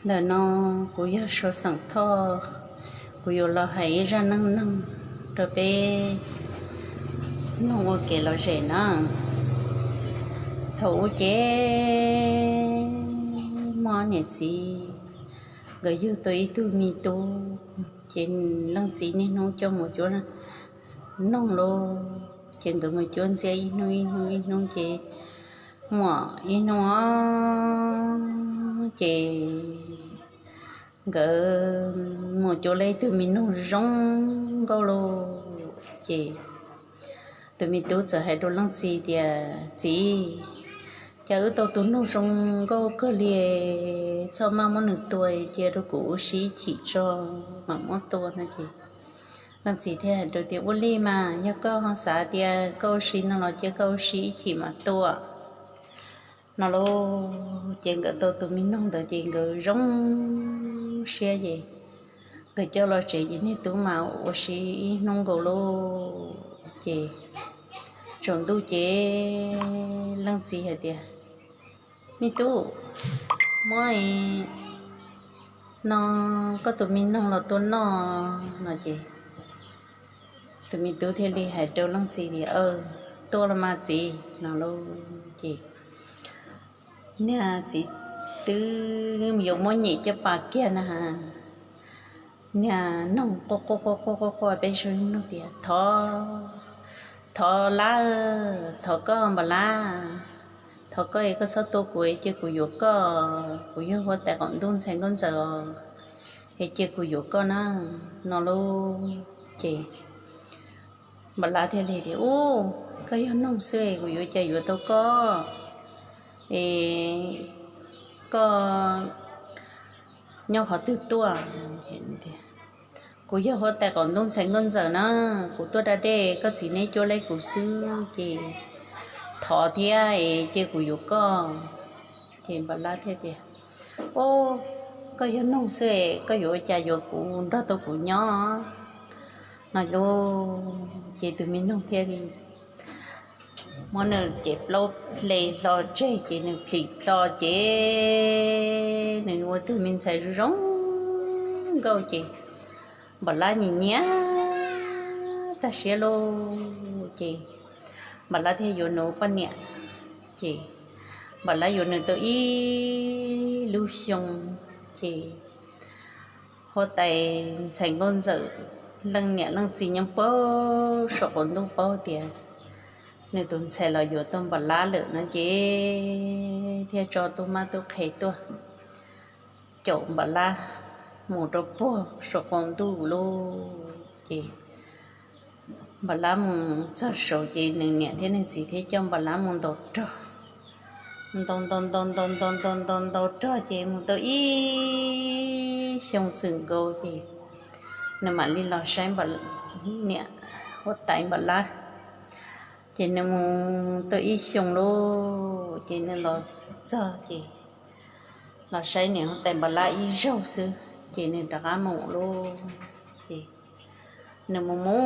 Ntawm no kuv yog Suav xeem Thoj, kuv yuav los hais ib zaj neej neeg rau peb mloog ua kev lom zem na. Thaum ub ces muaj niam txiv, nkawd yug tau ib tug me tub, ces leej txiv niaj hnub coj mus cuab noog lauj. Ces nkawd mus cuab ntxiab ib hnub ib hnub ib hnub ces muaj ib hnub ces nkawd mus cuab tau ib tug me noog zoo nkauj lauj. Ces tus me tub txawm hais rau leej txiv tias, Txiv, cas wb tau tus noog zoo nkauj kawg li, txhob maj muab nws tua, cia rau kuv ua si ib chim tso mam muab tua no. Ces leej txiv thiaj hais rau tias, Ua li mas yog koj ho xav tias koj ua si no los cia koj ua si ib chim mam tua no lauj. Ces nkawd tau tus me noog ntawd ces nkawd zoo siab ces nkawd coj los tsev ces niag tub mas ua si ib hnub nkaus lauj. Ces tsaus ntuj ces leej txiv hais tias, Me tub, muab no koj tus me noog los tua noj no. Ces tus me tub thiaj li hais rau leej txiv tias, Tua los mas txiv no lauj. Ces niag txiv twb yuav muab nyem caj pas kiag na, niag noog quaj quaj quaj quaj quaj peb saib noog tias, Thov, thov lab, thov koj npam lab, thov koj es koj txhob tua kuv es cia kuv yuav koj, kuv yog huab tais qaum ntuj ntxhais nkauj ntxawm os, es cia kuv yuav koj na no lauj. Ces npam lab thiaj li tias, Ub, koj yog noog xwb es kuv yuav cas yuav tau koj, es koj nyob qhov twg tuaj? Kuv yog huab tais qaum ntuj ntxhais nkauj ntxawm na, kuv tuaj da dej, koj txiv neb cuab lab kuv xwb ces thov thiab es cia kuv yuav koj. Ces npam lab thiaj tias, Ub, koj yog noog xwb es koj yuav ua cas yuav kuv nrog tau kuv nyob no lauj. Ces tus me noog thiaj li muab nws cev plaub hle hlo tseg ces nws plhis hlo ces nws ua tug me ntxhais zoo zoo nkauj ces npam lab nyiam nyiam tag siab lauj. Ces npam lab thiaj yuav nws ua poj niam. Ces npam lab yuav nws tau ib lub xyoo ces huab tais ntxhais nkauj ntxawm leej niam leej txiv nyob puag saum qaum ntuj paub tias nws tus ntxhais los yuav tau npam lab lawm no ces thiaj tso tub mab tub qhe tuaj caum npam lab mus rau puag saum qaum ntuj lauj. Ces npam lab mus txog saud ces nws niam thiab nws txiv thiaj coj npam lab mus ntaus rog. Ntaus ntaus ntaus ntaus ntaus ntaus ntaus ntaus rog ces mus tau ib xyoo txwm nkaus ces nws mam li los saib niam huab tais npam lab. Ces nws mus tau ib xyoo lauj ces nws los txog ces los saib niam huab tais npam lab ib zaug xwb ces nws rov qab mus lauj. Ces nws mus mus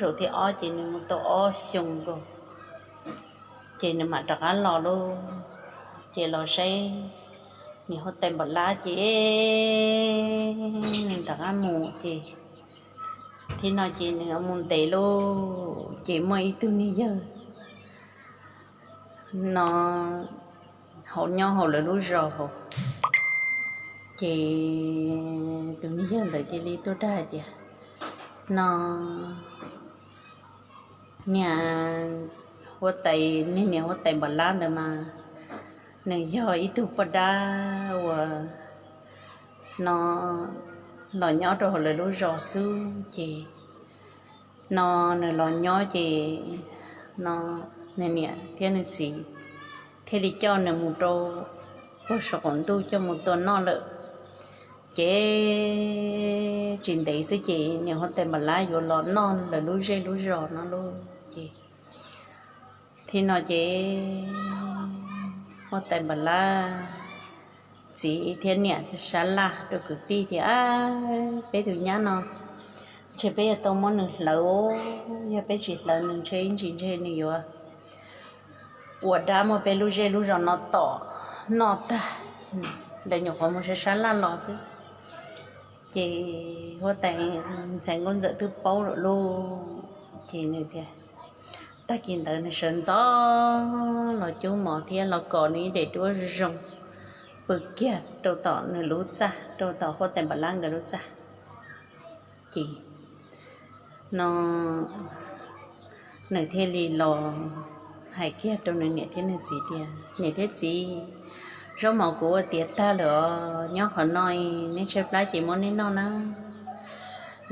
zaum thib ob ces nws mus tau ob xyoo nkaus ces nws mam rov qab los lauj. Ces los saib niam huab tais npam lab ces nws rov qab mus ces thib no ces nws mus ntev lauj ces muaj ib tug niag yawg no hauv nyob hauv lawv lub zos hauv. Ces tus niag yawg ntawd cia li tuaj dag hais tias, no niam huab tais, niag niam huab tais npam lab ntawd mas nws yog ib tug poj dab uas no los nyob rau hauv lawv lub zos xwb ces no nws los nyob ces no nws niam thiab nws txiv thiaj li coj nws mus rau puag saum qaum ntuj coj mus tua noj lawm. Ces tsis ntev xwb ces niam huab tais npam lab yuav los noj lawv lub zej lub zos no lauj. Ces thib no ces huab tais npam lab txiv thiab niam sab laj rau kwv tij tias, peb tus nyab no ntshe peb yuav tau muab nws hlawv, yog peb tsis hlawv nws ntshe ib ntsis ntshe nws yuav ua dab muab peb lub zej lub zos no tom noj tag. ntawd nyuam qhuav mus sab sab laj los xwb. Ces huab tais ntxhais nkauj ntxawm twb paub lawm lauj, ces nws tias, tag kis ntawd nws sawv ntxov los cub mov thiab los kos nws ib daim duab zoo zoo pw kiag rau tom nws lub txaj, rau tom huab tais Npam Lab nkawd lub txaj. Ces no nws thiaj li los hais kiag rau nws niam thiab nws txiv tias, niam thiab txiv, zaub mov kuv ua tiav tag lawm os, nyob qhov no neb tshaib plab ces muab neb noj na.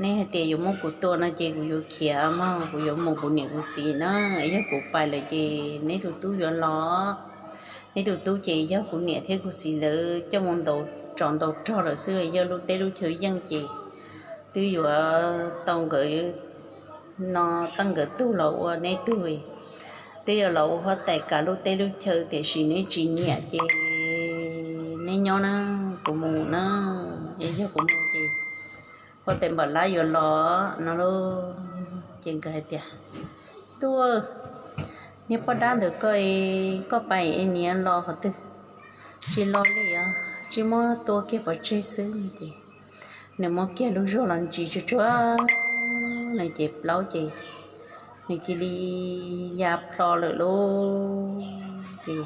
Neb hais tias yuav muab kuv tua no ces kuv yuav khiav mog, kuv yuav mus kuv niam kuv txiv na. Yog kuv pais lawm ces neb tus tub yuav los. Neb tus tub ces yog kuv niam thiab kuv txiv lawv coj mus ntaus tsov ntaus rog lawm xwb, yog lub teb lub chaw yeej ces twb yuav tau nkawd no, tau nkawd tug los ua neb tug, twb yuav los ua huab tais kav lub teb lub chaw, tiam sis neb tsis nyiam ces neb nyob na, kuv mus na. Yog kuv mus ces huab tais Npam Lab yuav los no lauj. Ces nkawd hais tias, tub, niag poj dab ntawd koj, koj pais es niag los qhov twg? Tsis los li os, tsis muab tua kiag pov tseg xwb. Ces nws muab kiag lub zuag los ntsis tsuag tsuag, nws ces plaub ces nws cia li ya plho lawm lauj. Ces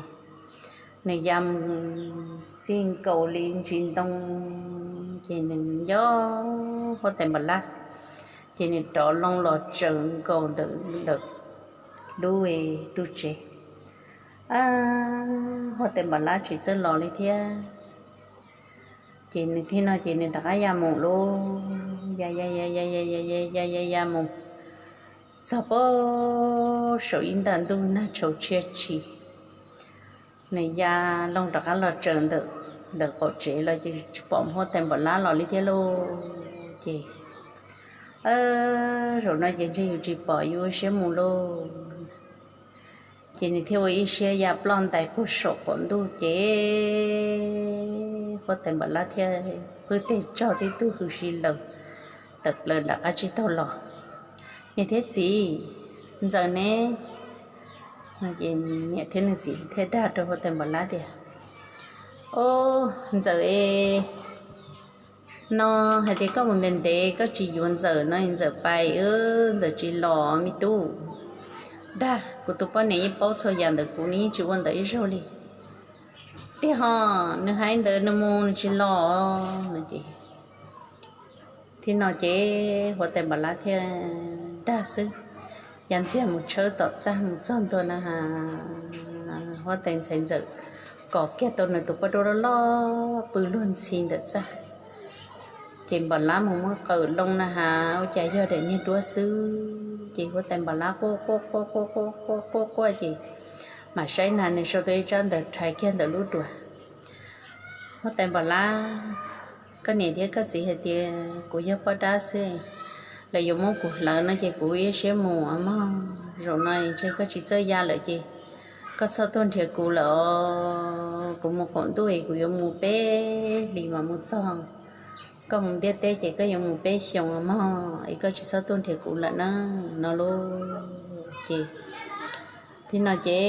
nws ya mus txij nkaus li ntsis ntoo, ces nws nco huab tais Npam Lab, ces nws rov loo los tsaws nkaus ntawm lawm lub ru tsev. Huab tais Npam Lab tsis txawj los li thiab. Ces nws thiaj no ces nws rov qab ya mus lauj, ya ya ya ya ya ya ya ya ya mus txog pem saum ib nta ntuj nag tshauv tshia tshis. Nws ya loo rov qab los tsaws ntawm lawv qaum tsev los ces tsis pom huab tais Npam Lab los li thiab lauj. Ces zaum no ces ntshe yus tsis pom yus ua siab mus lauj. Ces nws thiaj ua ib siab ya ploj ntais puag saum qaum ntuj ces huab tais Npam Lab thiaj pw tes tsog tib tug hws si laws tawm plaws nram qab tsib taug los. Niam thiab txiv, Ntxawm ne? Niam thiab nws txiv thiaj dag rau huab tais Npam Lab tias, Ob, Ntxawm e, no hais tias koj mus ntev ntev koj tsis yuav Ntxawm no Ntxawm pais, Ntxawm tsis los me tub. Dag, kuv tus poj niam yeej paub txhua yam ntawm kuv, nws yeej tsis ua ntawd ib zaug li. Tiag ho, nws hais ntawd nws mus nws tsis los no ces thiab no ces huab tais Npam Lab thiaj dag xwb. Ya ntxiag mus tshawb tom txaj mus txog ntua na has, huab tais ntxhais Ntxawm kos kiag tau nws tus poj duab loj loj pw luag ntxhi ntawm txaj. Ces Npam Lab mus muab qawm loo na has ua cas yog daim niag duab xwb. Ces huab tais Npam Lab quaj quaj quaj quaj quaj quaj quaj ces mam saib na nws sau tau ib tsab ntawv rhais kiag ntawm lub duav. Huab tais Npam Lab, koj niam thiab koj txiv hais tias kuv yog poj dab xwb, lawv yuav muab kuv hlawv no ces kuv ua ib siab mus mog. Zaum no ntshe koj tsis txawj ya lawm ces koj txhob tuaj nrhiav kuv lawm os. Kuv mus qaum ntuj es kuv yuav mus peb hlis mas mus txog. Koj mus ntiaj teb ces koj yuav mus peb xyoos mog, es koj tsis txhob tuaj nrhiav kuv lawm na no lauj. Ces thiab no ces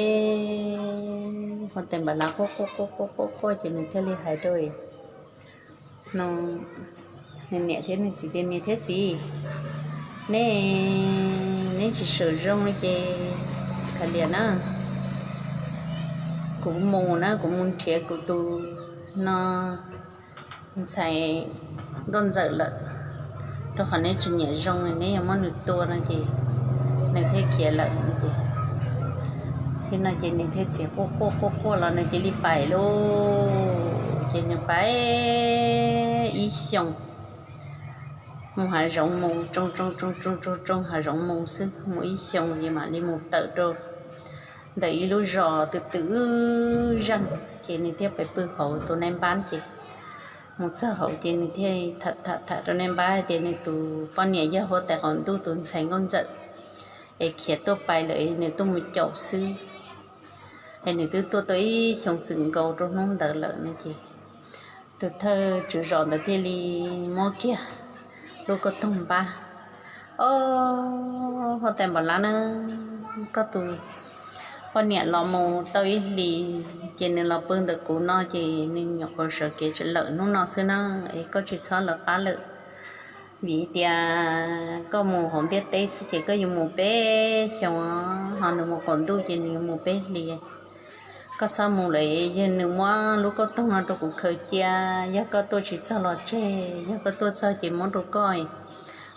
huab tais Npam Lab quaj quaj quaj quaj quaj quaj ces nws thiaj li hais rau no nws niam thiab nws txiv tias, Niam thiab txiv, neb, neb tsis sawm zoo li ces kav liam na, kuv mus na, kuv mus nrhiav kuv tus no ntxhais Nkauj Ntxawm lawm, rau qhov neb tsis nyiam zoo, neb yuav muab nws tua no ces nws thiaj khiav lawm no ces thiab no ces nws thiaj txiav quaj quaj quaj quaj los nws cia li pais lauj. Ces nws pais ib xyoos mus hav zoov mus tsoo tsoo tsoo tsoo tsoo tsoo hav zoov mus xwb, mus ib xyoos ces mam li mus tawm rau ntawm ib lub zos twb twb zeeg ces nws thiaj pais pw hauv tus nai npab ces mus txog hauv ces nws thiaj tham tham rau nai npab hais tias nws tus poj niam yog huab tais qaum ntuj tus ntxhais Nkauj Ntxawm es khiav tuaj pais lawm, nws tuaj mus caum xwb es nws twb tuaj tau ib xyoos txwm nkaus rau hnub ntawd lawm no ces tus thawj tswv zos ntawd thiaj li muab kiag lub kauj toog npab, Ob, huab tais Npam Lab na, koj tus Poj niam los mus tau ib hlis ces nws los pw ntawm kuv no ces nws nyuam qhuav sawv kev lawm hnub no xwb na, es koj tsis txhob lawv qab lawm, vim tias koj mus hauv ntiaj teb xwb ces koj yuav mus peb xyoos, ho nws mus qaum ntuj ces nws yuav mus peb hlis. Koj txhob mus lawm, yog nws muab lub kauj toog no rau kuv khaws cia, yog koj tuaj tsis txog los tseg, yog koj tuaj txog ces muab rau koj,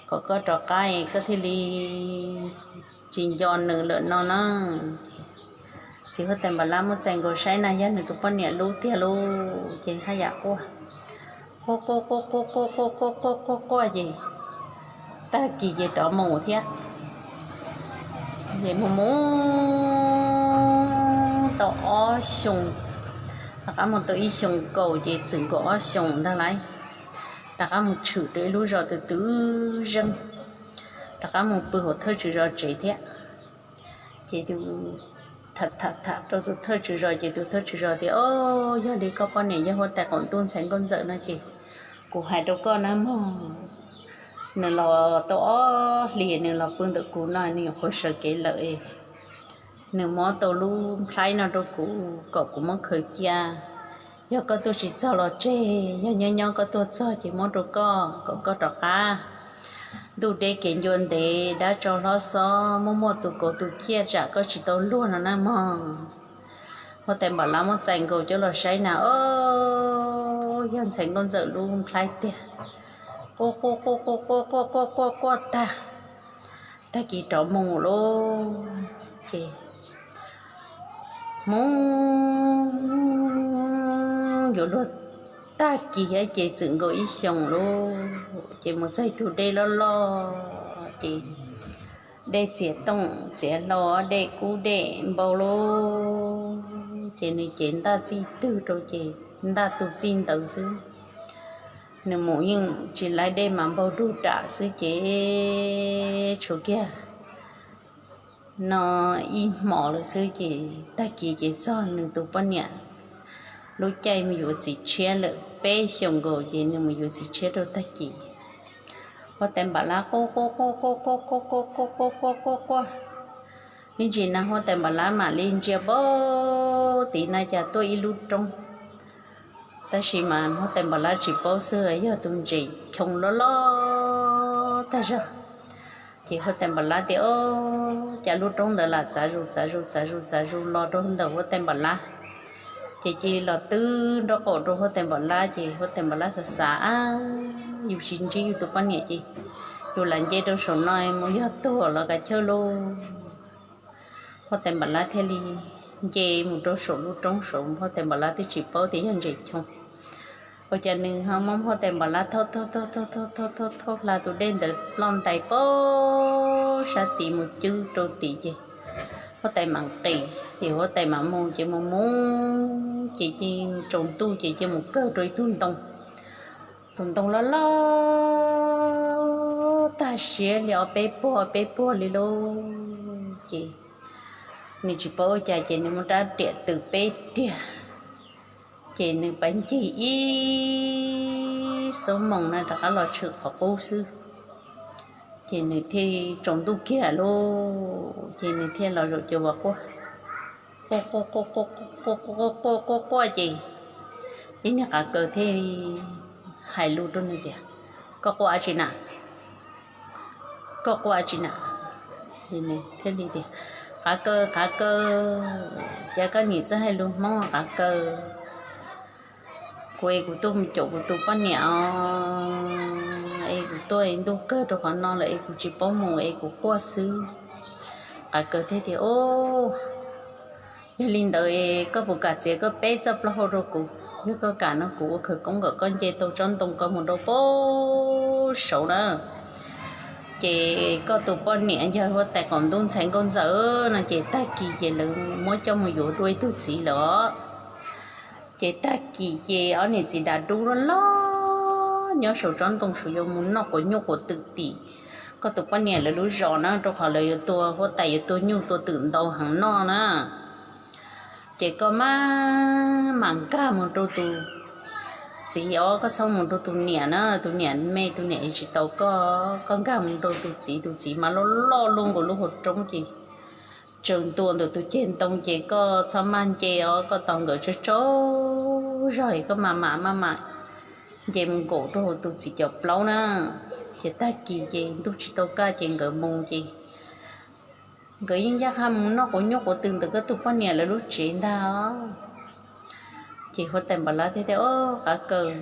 kom koj rov qab, koj thiaj li tsis nco nws lawm no na. Txiv huab tais Npam Lab muab txais nkaus saib na yog nws tus poj niam lub tiag lauj, ces haj yam quaj, quaj quaj quaj quaj quaj quaj quaj quaj quaj ces tag kis ces rov mus thiab. Ces mus mus tau ob xyoos, rov qab mus tau ib xyoos kaum ces txwm nkaus ob xyoos ntag lauj, rov qab mus tshwm rau ib lub zos twg twg zeej, rov qab mus pw hauv thawj tswv zos tsev thiab. Ces tus tham tham rau tus thawj tswv zos ces tus thawj tswv zos tias, O, yog li koj poj niam yog huab tais qaum ntuj ntxhais nkauj ntxawm no ces kuv hais rau koj na mog, nws los tau ob hlis nws los pw ntawm kuv no nws nyuam qhuav sawv kev lawm. Nws muab tau lub nplhaib no rau kuv kom kuv muab khaws cia, yog koj tuaj tsis txog los tseg, yog nyob nyob koj tuaj txog ces muab rau koj kom koj rov qab. Ntuj deb kev ncua ntev, dab tsov hlob xob, muaj muaj tus kauv tus ciaj tsam koj tsis tau luag no na mog. Huab tais Npam Lab muab txais nkaus coj los saib na, O, yog ntxhais nkauj ntxawm lub nplhaib tiag. Quaj quaj quaj quaj quaj quaj quaj quaj quaj tag, tag kis rov mus lauj. Ces mus yuav luag tag kis thiab ces txwm nkaus ib xyoos lauj, ces mus txog tus dej loj loj ces dej txias tooj txias hlau, dej kub dej npau lauj, ces nws cev ntaj txij twg rau ces ntaj tus txij ntawd xwb. Nws mus yeej tsis laib dej mas npau dug dam xwb ces tshuav kiag no ib hmos lawm xwb ces tag kis ces txog nws tus poj niam lub caij mus yuav txiv tshiab lawm, peb xyoos nkaus ces nws mus yuav txiv tshiab rau tag kis. Huab tais Npam Lab quaj quaj quaj quaj quaj quaj quaj quaj quaj quaj quaj, ib ntsis na huab tais Npam Lab mam li ntsia pab tid na cas tuaj ib lub roob. Tab sis mas huab tais Npam Lab tsis paub xwb yog tus ntses choo loj loj tag zog. Ces huab tais Npam Lab tias, O, cas lub roob ntawd lam txav zus txav zus txav zus txav zus los rau ntawm huab tais Npam Lab. Ces cia li los twb nraub qaum rau huab tais Npam Lab ces huab tais Npam Lab xav xav, Ab, yus tsis ntsib yus tus poj niam ces yus lam nce rau saum no mus yog tuag los kav chawj lauj. Huab tais Npam Lab thiaj li nce mus rau saum lub roob saud, huab tais Npam Lab twb tsis paub tias yog ntses choo. Ua cas nws ho muab huab tais Npam Lab thauj thauj thauj thauj thauj thauj thauj hla tus dej ntawd ploj ntais pab sab tid mus cwb rau tid ces huab tais mam nqis ces huab tais mam mus ces mus mus ces cia tsaus ntuj ces cia mus kawg rau ib tug ntoo. Tus ntoo loj loj tag siab li ob peb puag peb puag li lauj. Ces nws tsis paub ua cas ces nws muab rab riam tws peb riag, ces nws pab ncig ib xuab moos na rov qab los tshwm qhov qub xwb. Ces nws thiaj tsaus ntuj kiag lauj, ces nws thiaj los zaum ces ua quaj, quaj quaj quaj quaj quaj quaj ces ib niag qav kaws thiaj li hais lus rau nws tias, Koj quaj dab tsi na? Koj quaj dab tsi na? Thiaj li tias, Qav kaws, qav kaws, cas koj nim txawj hais lus Hmoob qav kaws? Kuv es kuv tuaj mus caum kuv tus poj niam os, es kuv tuaj es ntuj kawg rau qhov no lawm es kuv tsis paub mus es kuv quaj xwb. Qav kaws thiaj tias, Yog li ntawd koj puas kam txiav koj peb txoj plaub hau rau kuv? Yog koj kam no kuv ua khawv koob kom koj nce tau tsob ntoo ko mus rau pab saud na. Ces koj tus poj niam yog huab tais qaum ntuj ntxhais nkauj ntxawm no ces tag kis ces lawv muab coj mus yuav dua ib tug txiv lawm os. Ces tag kis ces ob niam txiv dam dub loj loj nyob saum tsob ntoo saud yuav mus noj quav nyuj quav twm tim. Koj tus poj niam lawv lub zos na, rau qhov lawv yuav tua huab tais yuav tua nyuj tua twm ntau heev noj na. Ces koj mam, mam nkag mus rau tus txiv os, koj txhob mus rau tus niam na, tus niam me tus niam tsis tau koj, koj nkag mus rau tus txiv, tus txiv mas loj loj luaj nkaus lub hauv roob ces tsaws ntua ntawm tus ceg ntoo ces koj txhob maj nce os, koj tos nkawd tsaug tsaug zog es koj mam mam maj mam nce mus nkaum rau tus txiv cov plaub na. Ces tag kis ces ntuj tsis tau kaj ces nkawd mus ces nkawd yeej ncaj qha mus noj quav nyuj quav twm ntawm koj tus poj niam lawv lub tsev ntag. Ces huab tais npam lab thiaj tias, Au, qav kaws,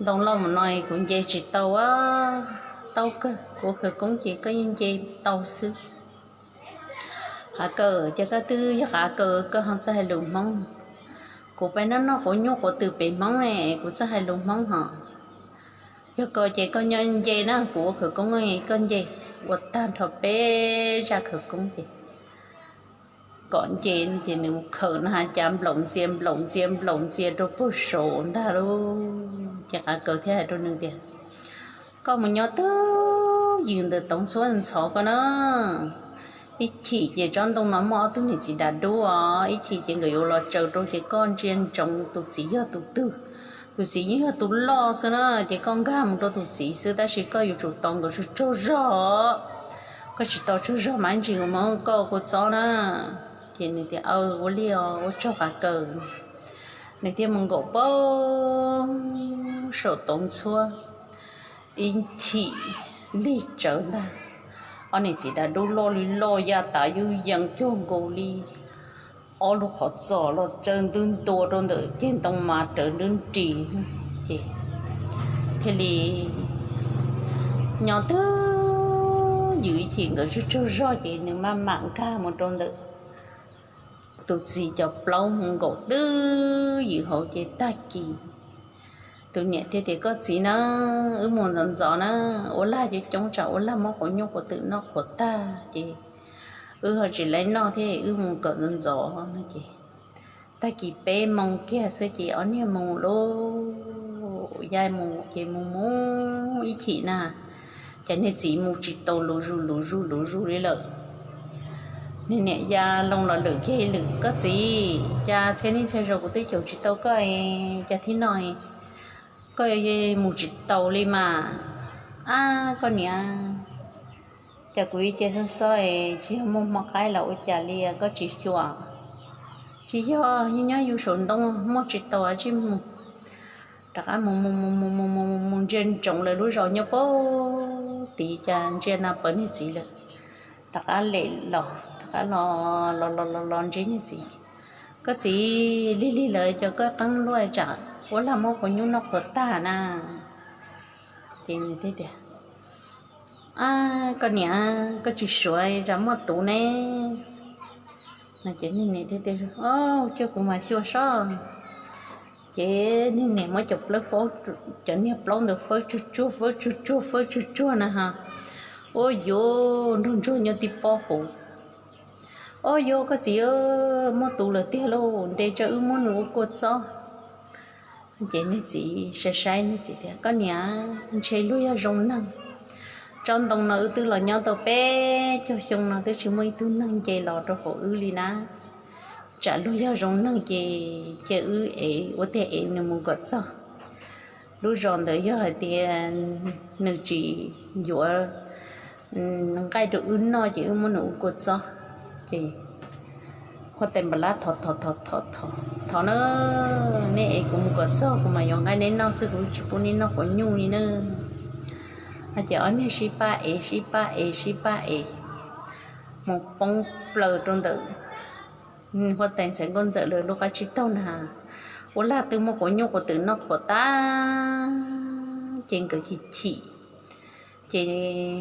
ntoo loj mus no kuv nce tsis tau a, tau kawg, kuv khawv koob ces koj yeej nce tau xwb. Qav kaws, ces koj twb yog qav kaws koj ho txawj hais lus Hmoob. Kuv peb noj noj quav nyuj quav twm pem Hmoob ne, kuv txawj hais lus Hmoob hos. Yog koj ces koj nyob nce na, kuv ua khawv koob, koj nce ua tag nrho peb zaj khawv koob ces kom nce ces nws mus khawm na has cas nplaum ntxias nplaum ntxias nplaum ntxias rau puag saud ntag lauj. Ces qav kaws thiaj hais rau nws tias, Koj mus nyob twj ywm ntawm toov txhuab ntxhov koj na. Ib chim ces tsob ntoo no muaj ob tug niam txiv dav dub os, ib chim ces nkawd yuav los tsaws rau ces koj ntsia ntsoov tus txiv yog tus twg. Tus txiv yeej yog tus loj xwb na, ces koj nkag mus rau tus txiv xwb, tab sis koj yuav tsum tos nkawd tsaug tsaug zog. Koj tsis tos tsaug zog mas ib ntsis nkawd muab koj kua txob na. Ces nws tias, Aw, ua li os, ua tsaug qav kaws. Nws thiaj mus nkaum pag saum toov txhuab, ib chim lig tsawv ntag, ob niam txiv dav dub loj li loj ya tav yuj yees cuag nkaus li ob lub qhov txos los tsaws ntub ntua rau ntawm ceg ntoo mas rawv nrub nris. Ces thiaj li nyob twj ywm ib chim nkawd tsaug tsaug zog ces nws maj mam nkag mus rau ntawm tus txiv cov plaub mus nkaum twj ywm hauv ces tag kis tus niam thiaj tias, Koj txiv na, wb mus ntxov ntxov na, ua lag coob coob tsam ua lag muab quav nyuj quav twm noj qhuav tag ces wb ho tsis laib noj thiab, wb mus kom ntxov ntxov no ces tag kis peb moo kiag xwb ces ob niag mus lauj. Ya mus ces mus mus ib chim na, ces niag txiv mus tsis tau, luv zus luv zus luv zus li lawm. Niag niam ya loo los lwm kiag lwm, Koj txiv, cas txhia niaj txhia zaus kuv twb caum tsis tau koj, cas thib no koj mus tsis taus li mas? Ab koj niam, cas kuv ib ce xob xob es tsis yog muaj hmo qaib los ua cas li koj tsis xyuas? Tsis yog, nyob yus saum ntoo muaj tsis tau tsij mus. Rov qab mus mus mus mus mus mus mus ntsia ntsoov lawv lub zos nyob puag tid cas ntsia na pawv niag txiv lawm. Rov qab lem los rov qab los los los los los ntsia niag txiv, Koj txiv, lig lig lawm, cov koj qeeb luaj tsam ua lag muab quav nyuj noj qhuav tag na. Ces nws thiaj tias, Ab koj niam, koj tsis suav tsam muaj tus ne. Ces niag niam thiaj tias, Au, cia kuv mam xyuas sob. Ces niag niam muab cov plaub, cov niag plaub ntawd fawb tsuag tsuag fawb tsuag tsuag fawb tsuag tsuag na has, ua yuav nrog ntsuag nyob tib pob huv. Au yuav, koj txiv, muaj tus lawm tiag lauj, ntes tso wb muab nws ua kua txob. Ces niag txiv saib saib niag txiv tias, Koj niam, ntshe luag yog zoo neeg. Tsob ntoo no wb twb los nyob tau peb caug xyoo no twb tsis muaj ib tug neeg nce los rau hauv wb li na. Tsam luag yog zoo neeg ces cia wb ev, ua tiag ev nws mus kom txog lub zos ntawd, yog hais tias nws tsis yuav nqaij rau wb noj ces wb muab nws ua kua txob. Ces huab tais npam lab thov thov thov thov thov na, Neb ev kuv mus kom txog kuv mam yuav nqaij neb noj xwb, kuv tsis pub neb noj quav nyuj li na. Ces ob niag sib pab ev sib pab ev sib pab ev mus poob plaws rau ntawm huab tais ntxhais nkauj ntxawm lawv lub qab tsib taug na. Ua lag twb muab quav nyuj quav twm noj qhuav tag ces nkawd chim chim. Ces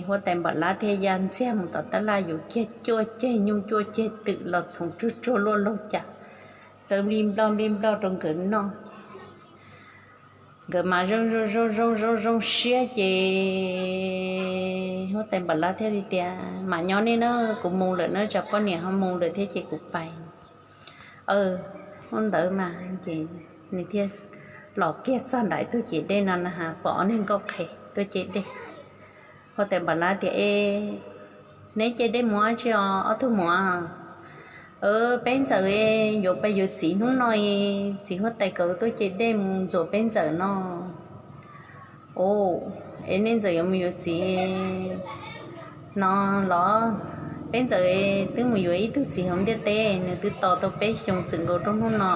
huab tais npam lab thiaj ya ntxiag mus tom tab laj yuav kiag cuaj ceg nyuj cuaj ceg twm los txhoov tsuag tsuag luaj laug cas txawb nplij nploj nplij nploj rau nkawd noj. Nkawd mas zoo zoo zoo zoo zoo zoo siab ces huab tais npam lab thiaj li tias, Mam nyob nej na, kuv mus lawm na, tsam poj niam ho mus lawm thiab ces kuv pais. Ua ntawd mas ces nws thiaj los kiag txog nram ib tug ciam dej no na has, pom ob niag nkauj qhev tuaj ce dej. Huab tais npam lab tias, E, neb ce dej mus dab tsi os ob tug muam? Peb ntxawm yuav pais yuav txiv hnub no, txiv huab tais kawm tuaj ce dej mus ntxuav peb ntxawm no. Ua, es nej ntxawm yuav mus yuav txiv no los? Peb Ntxawm twb mus yuav ib tug txiv hauv ntiaj teb, nws twb tos tau peb xyoos txwm nkaus rau hnub no,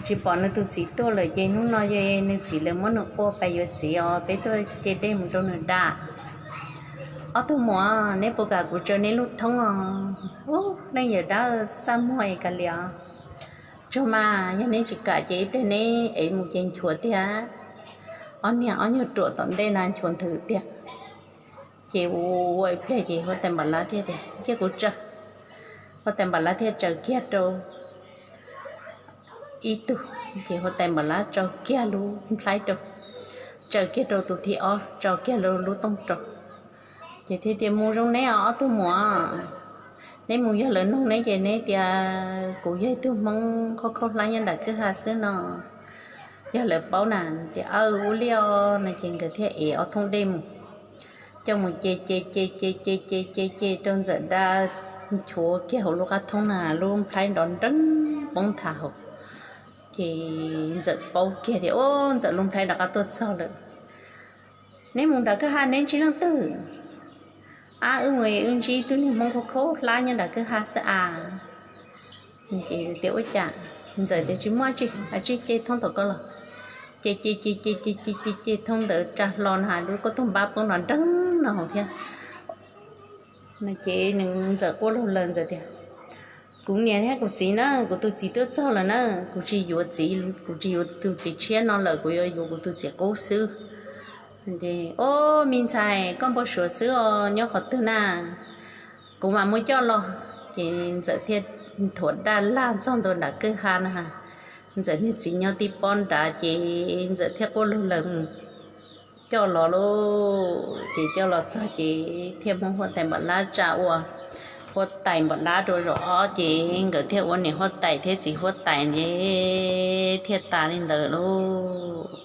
tsis pom nws tus txiv tuaj lawm ces hnub no nws txiv lawv muab nws qua pais yuav txiv os, peb tuaj ce dej mus rau nws da. Ob tug muam, neb puas kam kuv tsaws neb lub thoob os? Ub, leej yawm dab txaj muag es kav liam. Tsuag mas, yog neb tsis kam ces ib pliag neb ev mus ces nchuav tiag. Ob niag ob nyuag ruam tom ntej na nchuav nthwv tiag. Ces ua ib pliag ces huab tais Npam Lab thiaj tias, Cia kuv tsaws. Huab tais Npam Lab thiaj tsaws kiag rau ib tug, ces huab tais Npam Lab tsaws kiag lub nplhaib rau, tsaws kiag rau tus thib ob, tsaws kiag lub tooj rau. Ces thiaj tias, Mus zoo neb os ob tug muam, neb mus yog lawv noog neb ces neb tias kuv yog ib tug Hmoob khaub khaub hlab nyob nram kwj ha xwb no. Yog lawv paub na, tias, Aw, ua li os no ces nkawd thiaj ev ob thoob dej mus, coj mus ce ce ce ce ce ce ce ce rau Ntxawm da, nchuav kiag hauv lub qab thoob na, lub nplhaib nrov nreeb poob nthav hauv. Ces Ntxawm paub kiag tias, Ub, Ntxawm lub nplhaib rov qab tuaj txog lawm. Neb mus nram kwj ha neb ntsib leej twg? Ab, wb mus wb ntsib tug niag Hmoob khaub khaub hlab nyob nram kwj ha xwb as. Ces tias, Ua cas? Ntxawm tias, Tsis muaj tsi, a tsij ce thoob tom koj los. Ces ces ces ces ces ces ces thoob ntawd tsa hlo na, lub koj tug npab poob nrov nreeb no hauv thiab. Ces nws Ntxawm quaj lug lawm, Ntxawm tias, Kuv niam thiab kuv txiv na, kuv tus txiv tuaj txog lawm na, kuv tsis yuav txiv, kuv tsis yuav tus txiv tshiab no lawm, kuv yuav yuav kuv tus txiv qub xwb. Ces, Ob, me ntxhais, koj npau suav xwb os, nyob qhov twg na? Kuv mam muab coj los. Ces Ntxawm thiaj nthuav daj laj txog ntua nram kwj ha na. Ntxawm niag txiv nyob tib pob nrad ces Ntxawm thiaj quaj lug lawm mus coj los lauj. Ces coj los txog ces thiaj muab huab tais Npam Lab tsa ua huab tais Npam Lab rau zaum ob ces nkawd thiaj ua niam huab tais thiab txiv huab tais ces thiaj tas li ntawd lauj.